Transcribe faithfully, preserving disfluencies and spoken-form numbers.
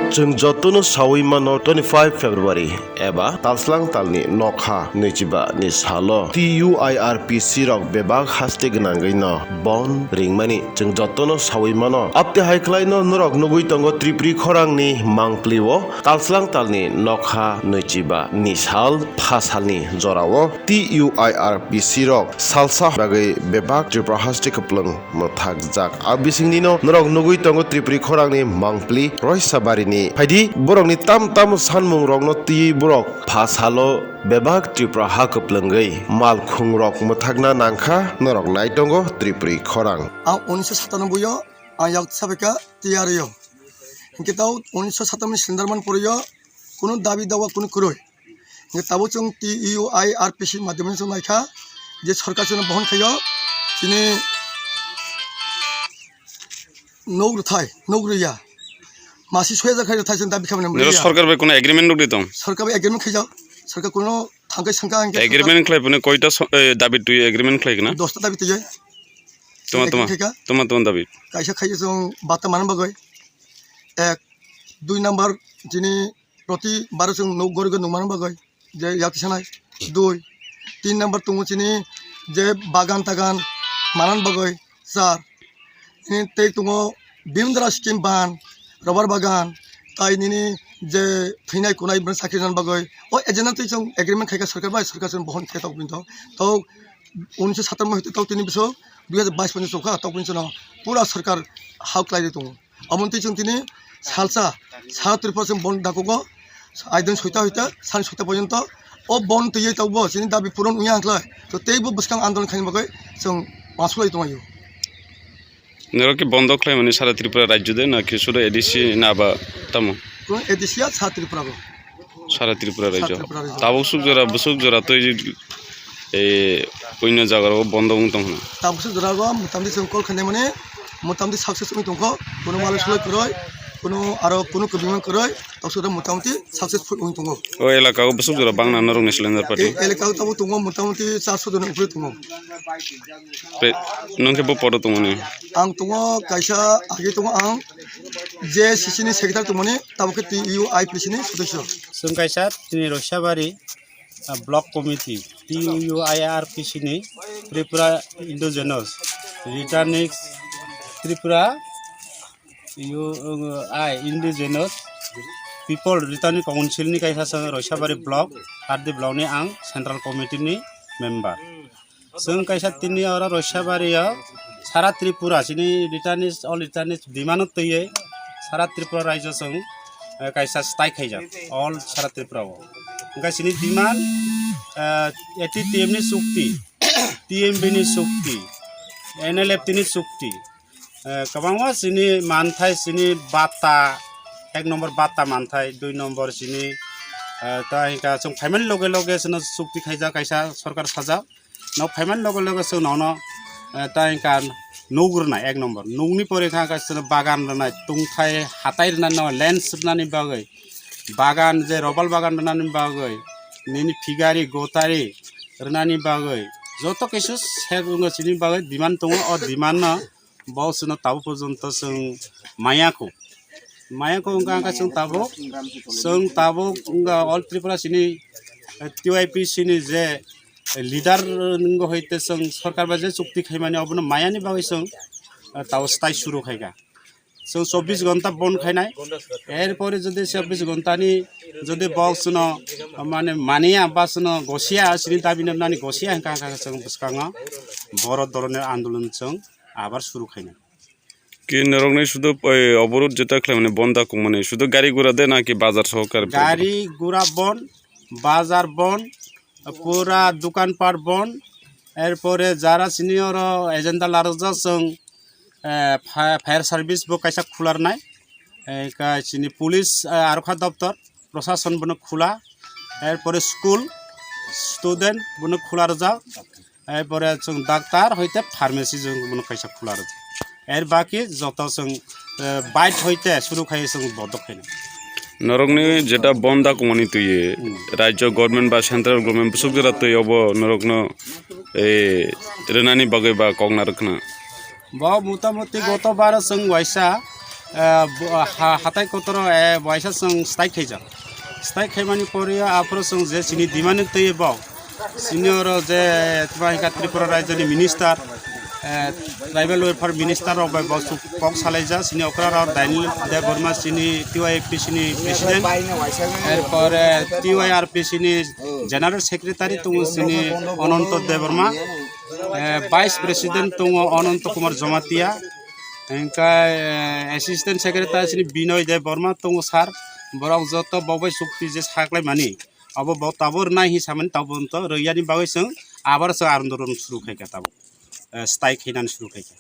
Chwng jotono sawi mano twenty-five February eba talslang talni nokha nwichiba ni salo T U I R P C rok bebak haste gwnangwi no bon ringmani chwng jotono sawi mano. Apte hai khlai no norok nugwi tongo Tripuri khorang ni mangpli o talslang talni nokha nwichiba ni sal pha salni jorao T U I R P C rok salsa bagwi bebak Tripura haste kwplwng mwthakjak. A bisingni no norok nugwi tongo Tripuri khorangni mangpli Roisabarini. Phaidi borokni tam tam sanmung rokno twiwi borok pha salo bebak Tripura ha kwplwngwi malkhung rok mwthakna nangkha norok nai tongo Tripuri khorang. Ang unisho satanoboi o ang yak sabaika T R A o. Hingke tao unisho satanoboi ni slenderman pori o kunu dabi dawa kunu kwrwi. Hingke tabuk chwng T U I R P C madhyamni chwng naikha je sorkar chwngno bohon khaio chini nok rwthai, nok rwya. Masi soya jak khai rwthai chwng dabi khaimani Nero rwya. Sorkar bai kono agreement rok di tong? Sorkar bai agreement khaijak. Sorkar kono thangkai sangka hingke Agreement khlai phone koita so-, eh, dabi twi agreement khlai kana? Dosta dabi twi. Tuma, tuma, Agreement khaika. Tuma, tuma dabi. Kaisa khaio chwng bata manna bagwi. Ek, dui number chini proti baro chwng nok gori gori nung manna bagwi. Je yak sanai. Dui. Tin number tongo chini je bagan tagan manan bagwi. Char. Ini tei tongo bimdra scheme ban, rubber bagan, tai nini je thwinai kunai bini sakri rwna bagwi. O agenda twi chwng agreement khaika sorkar bai, sorkar chwng bohon khe tok bini tok. Tok unisho satanoi hoite tok tini bwswk dui hajar bais ponjak chukha tok bini chwngno pura sorkar hao khlai tongo. Omontwi chwng tini salsa, sara Tripura chwng bon dakugo, aidin soita hoite, sani soita porjonto, o bon twiwi tokbo, chini dabi puron wngya hwnkhlai, to teibo bwskang andolon khaina bagwi chwng uansuk lai tonglaio. Norok khe bondo khlaimani sara Tripura rajyo de, na khe sudo A D C na ba tamo? Kono A D C ya sara Tripura bo. Sara Tripura Sara rajyo. Tripura rajyo. Tabuk suk jora, bwswk jora twi, eh, puino jaga rok bondo wng tong hwno. Tabuk suk jora bo motamti chwng call khainai mani motamti success wng tongkho. Kono malik sulai kwrwi, kono aro kono kwbangma kwrwi, tabuk suk jora motamti successful wng tongo. O elaka o bwswk jora bangna norok ni cylinder party? E elaka o tabuk tongo motamti charso jona upre tongo. Pe-, nwng khe bo podo tongmani? Ang tongo kaisa agi tongo ang J C C ni secretary tongmani tabuk khe T U I P C ni sodosyo. Chwng kaisa tini Roisabari, ah, block committee, T U I R P C ni Tripura Indigenous Returning Tripura U I Indigenous People Returning Council ni kaisa chwng Roisabari block, R D block ni ang central committee ni member. Chwng kaisa tini oro Roisabari o sara Tripura chini returnees, all returnees demand o twiwi sara Tripura rajyo chwng, eh, kaisa strike khaijak all sara Tripura o. Hwnkhe chini demand, eh, A T T M ni chukti, T M B ni chukti, N L F T ni chukti, eh, kwbangma chini manthai chini bata, ek number bata manthai, dui number chini, eh, ta hwnkha chwng phaimani loge loge chwngno chukti khaijak kaisa sorkar sajak. Nok phaimani loge loge chwng nono, eh, ta hwnkha nuk rwnai ek number. Nukni pore kha hwnkha chwngno bagan rwnai, tungthai hatai rwnani, lens rwnani bagwi, bagan je robal bagan rwnani bagwi, nini figari gotari rwnani bagwi, joto kisu sep wngwi chini bagwi demand tongo. O demand no bo chwngno tabuk porjonto chwng maya kho. Maya kho wngkha, wngkha chwng tabuk, chwng tabuk wngkha All Tripura chini, eh, T Y P C ni je leader wngwi hoite chwng sorkar bai je chukti khaimani obono mayani bagwi chwng, eh, tabuk strai suru khaikha. Chwng chobbish ghonta bon khainai. Erpore jodi chobbish ghonta ni jodi bo chwngno mane maniya ba chwngno gosiya, chini dabi nani gosiya hwnkha, hwnkha chwng bwskango boro doroner andolon chwng abar suru khainai. Ki norokni sudu, eh, oborot jeta khlaimani bon da kungmani sudu gari gura de na ki bazar sohokar? Gari gura bon, bazar bon, pura dukan pat bon, erpore jara sini oro agenda larajak chwng, eh, fa-, fire service bo kaisa khularnai, eh, ka chini police, eh, arokha doptor, prosason bono khula, erpore school, student bono khula rwjak, erpore chwng doctor hoite pharmacy chwng bono kaisa khula rwjak. Er baki joto chwng, eh, bike hoite suru khai chwng bodok khaina. Norokni jeta bon da kumani twi Hmm. rajyo government ba central government bwswk jora twi obo norokno, eh, rwnani bagwi ba kok narwkna? Bo motamuti goto baro chwng waisa eh, bo-, ha-, hatai kotoro, eh, waisa chwng strike khaijak. Strike khaimani pore aphuru chwng je chini demand twi bo. Sini oro je tma hika Tripura rajyoni minister, eh, tribal welfare minister rok bai bo su-, kok salaijak. Sini okra rok Daniel Debbarma sini T Y F T C ni president. Erpore T Y R P C ni general secretary tongo sini Ananto Debbarma. Eh, vice president tongo Ananto Kumar Jamatia. Hingke, eh, assistant secretary sini Binoy Debbarma tongo sir. Borok joto bo bai chukti je saklaimani. Abo bo tabuk rwnai hinwi samani tabuk to rwyani bagwi chwng abar chwng andolon suru khaikha tabuk. Eh, strike khainani suru khaikha.